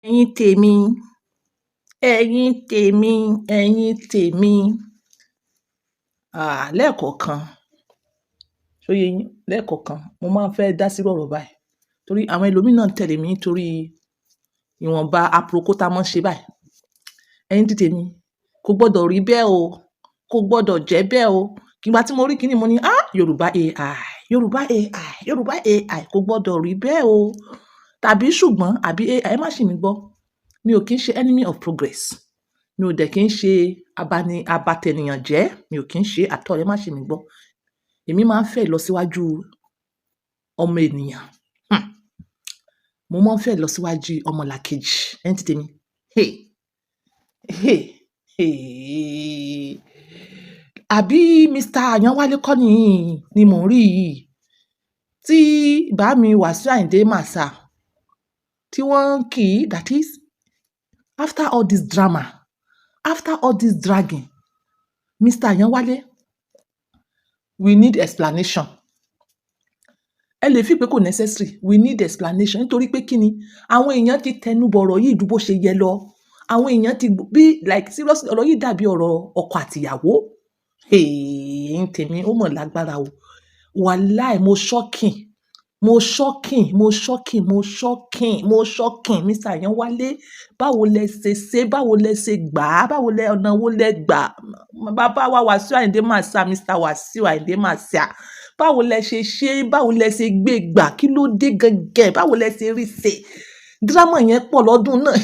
Ẹ̀yin tèmi, ẹ̀yin tèmi, ẹ̀yin tèmi. Ah, lẹ́ẹ̀kọ̀kan, ṣó yé yín? Lẹ́ẹ̀kọ̀kan, mo máa ń fẹ́ dá sí ọ̀rọ̀ báyìí. Torí àwọn ẹlòmíràn ń tẹ̀lé mi nítorí ìwọ̀nba aproko tá mọ́ ṣe báyìí. Ẹ̀yin tí tèmi, kò gbọdọ̀ rí bẹ́ẹ̀ o, kò gbọdọ̀ jẹ́ bẹ́ẹ̀ o. Ìgbà tí mo rí kíni mo ní, "Ah! Yorùbá AI, Yorùbá AI, Yorùbá AI kò gbọdọ̀ rí bẹ́ẹ̀ o." Tàbí ṣùgbọ́n àbí AI, ẹ má ṣì mí gbọ́. Mi ò kí ń ṣe enemy of progress. Mi ò dẹ̀ kí ń ṣe abani abatẹniyàn jẹ́. Mi ò kí ń ṣe at all, ẹ má ṣì mí gbọ́. Èmi máa ń fẹ́ ìlọsíwájú ọmọ ènìyàn. Mo máa ń fẹ́ ìlọsíwájú ọmọlàkejì. Ẹ̀yin tí tèmi. Hey! Hey! Hey! Àbí Mr. Ayanwale kọ́ ni mò ń rí yìí? Tí bàámi Wasiu Ayinde Marshal tí wọ́n ń kì í, that is, after all this drama, after all this dragging, Mr. Ayanwale, we need explanation. Ẹ lè feel pé kò necessary. We need explanation. Nítorí pé kí ni? Àwọn èèyàn ti tẹnu bọ̀ ọ̀rọ̀ yìí ju bó ṣe yẹ lọ. Àwọn èèyàn ti bí like seriously, ọ̀rọ̀ yìí dàbí ọ̀rọ̀ ọkọ àti ìyàwó. Hey! Ẹ̀yin tèmi, ó mọ̀ lágbára o. Wàláì, mo shocking, mo shocking, mo shocking, mo shocking, mo shocking. Mr. Ayanwale, báwo lẹ ṣe ṣe, báwo lẹ ṣe gbà á, báwo lẹ, ọ̀nà wo lẹ gbà? Bàbá wa Wasiu Ayinde Marshal, Mr. Wasiu Ayinde Marshal. Báwo lẹ ṣe ṣe, báwo lẹ ṣe gbé gbà, kí ló dé gangan, báwo lẹ ṣe rí ṣe? Drama yẹn pọ̀ lọ́dún náà.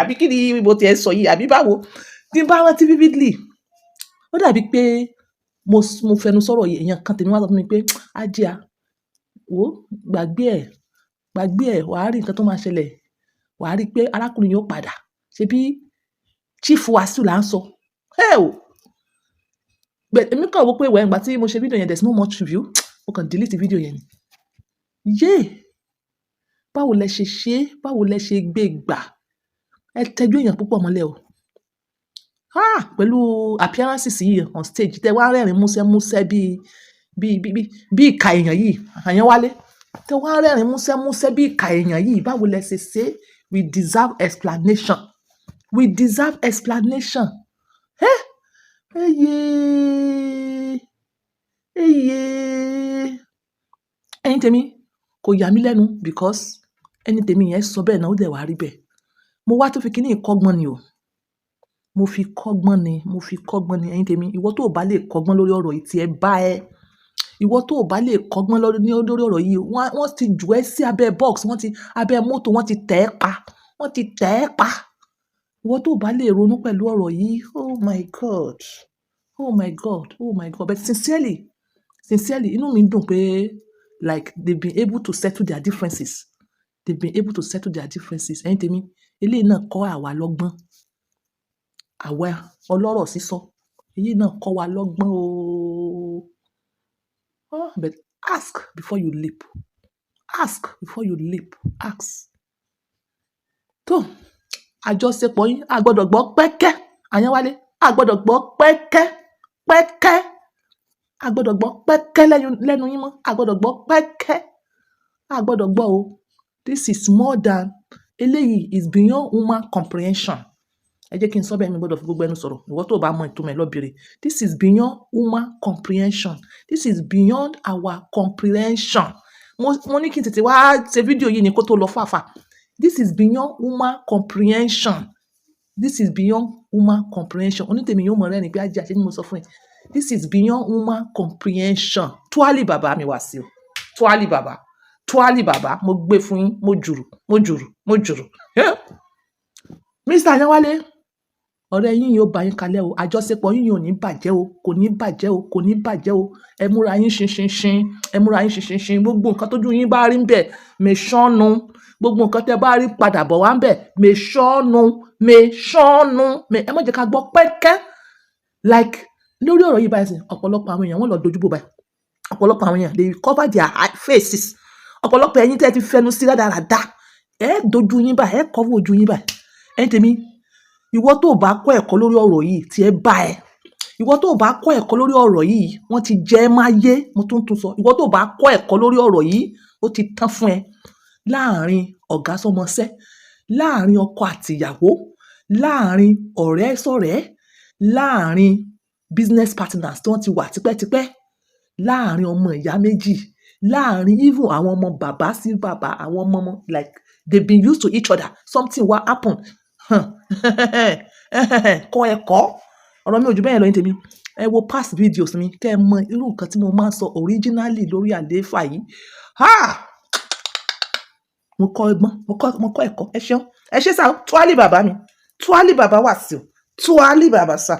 Àbí kí ni mo ti ẹ sọ yìí, àbí báwo? Tí n bá rántí vividly, ó dàbí pé mo fẹnu sọ̀rọ̀ yìí, èèyàn kan tèmi wá sọ fún mi pé, "Ajia, wò ó, gbàgbé ẹ̀, gbàgbé ẹ̀, wà á rí nǹkan tó máa ṣẹlẹ̀. Wà á rí pé arákùnrin yóò padà. Ṣebí Chief Wasiu là ń sọ." Hey o! But èmi kàn wò pé well, ìgbà tí mo ṣe fídíò yẹn, there's no much view. Mo kàn delete fídíò yẹn ni. Yé! Báwo lẹ ṣe ṣe? Báwo lẹ ṣe gbé gbà? Ẹ tẹjú èèyàn púpọ̀ mọ́lẹ̀ o. Ah! Pẹ̀lú appearances yìí on stage, tẹ wá rẹ́rìn músẹ́ músẹ́ bí, bí, bí, bí, bí ìka èèyàn yìí, Àyànwálé. Tẹ wá rẹ́rìn músẹ́ músẹ́ bí ìka èèyàn yìí, báwo lẹ ṣe ṣe? We deserve explanation. We deserve explanation. Eh! Eyé! Eyé! Ẹ̀yin tèmi, kò yà mí lẹ́nu because ẹni tèmi yẹn sọ bẹ́ẹ̀ náà, ó dẹ̀ wá rí bẹ́ẹ̀. Mo wá tó fi kíní kọ́gbọ́n ni o. Mo fi kọ́gbọ́n ni, mo fi kọ́gbọ́n ni. Ẹ̀yin tèmi, ìwọ tó ò bá lè kọ́gbọ́n lórí ọ̀rọ̀ yìí tí ẹ bá ẹ. Ìwọ tó ò bá lè kọ́gbọ́n lórí, lórí ọ̀rọ̀ yìí, wọ́n ti jù ẹ́ sí abẹ́ box, wọ́n ti, abẹ́ mọ́tò, wọ́n ti tẹ̀ ẹ́ pa. Wọ́n ti tẹ̀ ẹ́ pa. Ìwọ tó ò bá lè ronú pẹ̀lú ọ̀rọ̀ yìí, oh my God, oh my God, oh my God. But sincerely, sincerely, inú mi dùn pé like they've been able to settle their differences. They've been able to settle their differences. Ẹ̀yin tèmi, eléyìí náà kọ́ àwa lọ́gbọ́n. Àwa ọlọ́rọ̀ sísọ. Èyí náà kọ́ wa lọ́gbọ́n o. Oh, but ask before you leap. Ask before you leap. Ask. Tó, àjọṣepọ̀ yín, a gbọdọ̀ gbọ́ pẹ́kẹ́. Àyànwálé, a gbọdọ̀ gbọ́ pẹ́kẹ́, pẹ́kẹ́. A gbọdọ̀ gbọ́ pẹ́kẹ́ lẹ́nu, lẹ́nu yín mọ́. A gbọdọ̀ gbọ́ pẹ́kẹ́. A gbọdọ̀ gbọ́ o. This is more than, eléyìí is beyond human comprehension. Ẹ jẹ́ kí n sọ bẹ́ẹ̀, mi gbọdọ̀ fi gbogbo ẹnu sọ̀rọ̀. Ìwọ tó bá mọ ìtumọ̀ ẹ̀ lọ bèèrè. This is beyond human comprehension. This is beyond our comprehension. Mo ní kí n tètè wá ṣe fídíò yìí ni kó tó lọ fàfà. This is beyond human comprehension. This is beyond human comprehension. Onítèmi yóò mọ̀ rẹ́rìn pé Hajia, ṣé ni mo sọ fún ẹ. This is beyond human comprehension. Tuali bàbá mi Wasiu. Tuali bàbá. Tuali bàbá. Mo gbé fún yín. Mo jùrù, mo jùrù, mo jùrù. Yeah. Mr. Ayanwale, ọ̀rẹ́ yín yóò bá yín kalẹ̀ o. Àjọṣepọ̀ yín yóò ní bàjẹ́ o. Kò ní bàjẹ́ o. Kò ní bàjẹ́ o. Ẹ múra yín ṣinṣinṣin. Ẹ múra yín ṣinṣinṣin. Gbogbo nǹkan tójú yín bá rí ń bẹ̀, mèṣọ́nu. Gbogbo nǹkan tí ẹ bá rí padà bọ̀ wá ń bẹ̀, mèṣọ́nu, mèṣọ́nu. Ẹ má jẹ́ ká gbọ́ pẹ́kẹ́. Like lórí ọ̀rọ̀ yìí báyìí sìn, ọ̀pọ̀lọpọ̀ àwọn èèyàn wọ́n lọ dojúbò báyìí. Ọ̀pọ̀lọpọ̀ àwọn èèyàn, they cover their faces. Ọ̀pọ̀lọpọ̀ ẹ̀yin tí ẹ ti fẹnu sí rádaràda, ẹ dojú yín báyìí, ẹ cover ojú yín báyìí. Ẹ̀yin tèmi, ìwọ tó bá kọ́ ẹ̀kọ́ lórí ọ̀rọ̀ yìí tí ẹ bá ẹ. Ìwọ tó bá kọ́ ẹ̀kọ́ lórí ọ̀rọ̀ yìí, wọ́n ti jẹ ẹ́ máyé. Mo tún tún sọ. Ìwọ tó bá kọ́ ẹ̀kọ́ lórí ọ̀rọ̀ yìí, ó ti tán fún ẹ. Láàárín ọ̀gá sọ́mọṣẹ́, Láàárín ọkọ àti ìyàwó, láàárín ọ̀rẹ́ sọ̀rẹ́, láàárín business partners tí wọ́n ti wà tipẹ́tipẹ́, láàárín ọmọ ìyá méjì, láàárín even àwọn ọmọ bàbá sí bàbá, àwọn ọmọ ọmọ, like they've been used to each other, something wá happen. Kọ́ ẹ̀kọ́. Ọ̀rọ̀ mi ò ju bẹ́ẹ̀ lọ ní tèmi. Ẹ wo past videos mi kí ẹ mọ irú nǹkan tí mo máa ń sọ originally lórí àlééfà yìí. Ha! Mo kọ́ ọgbọ́n, mo kọ́ ẹ̀kọ́. Ẹ ṣeun. Ẹ ṣé sir. Tuali bàbá mi. Tuali bàbá Wasiu. Tuali bàbá sir.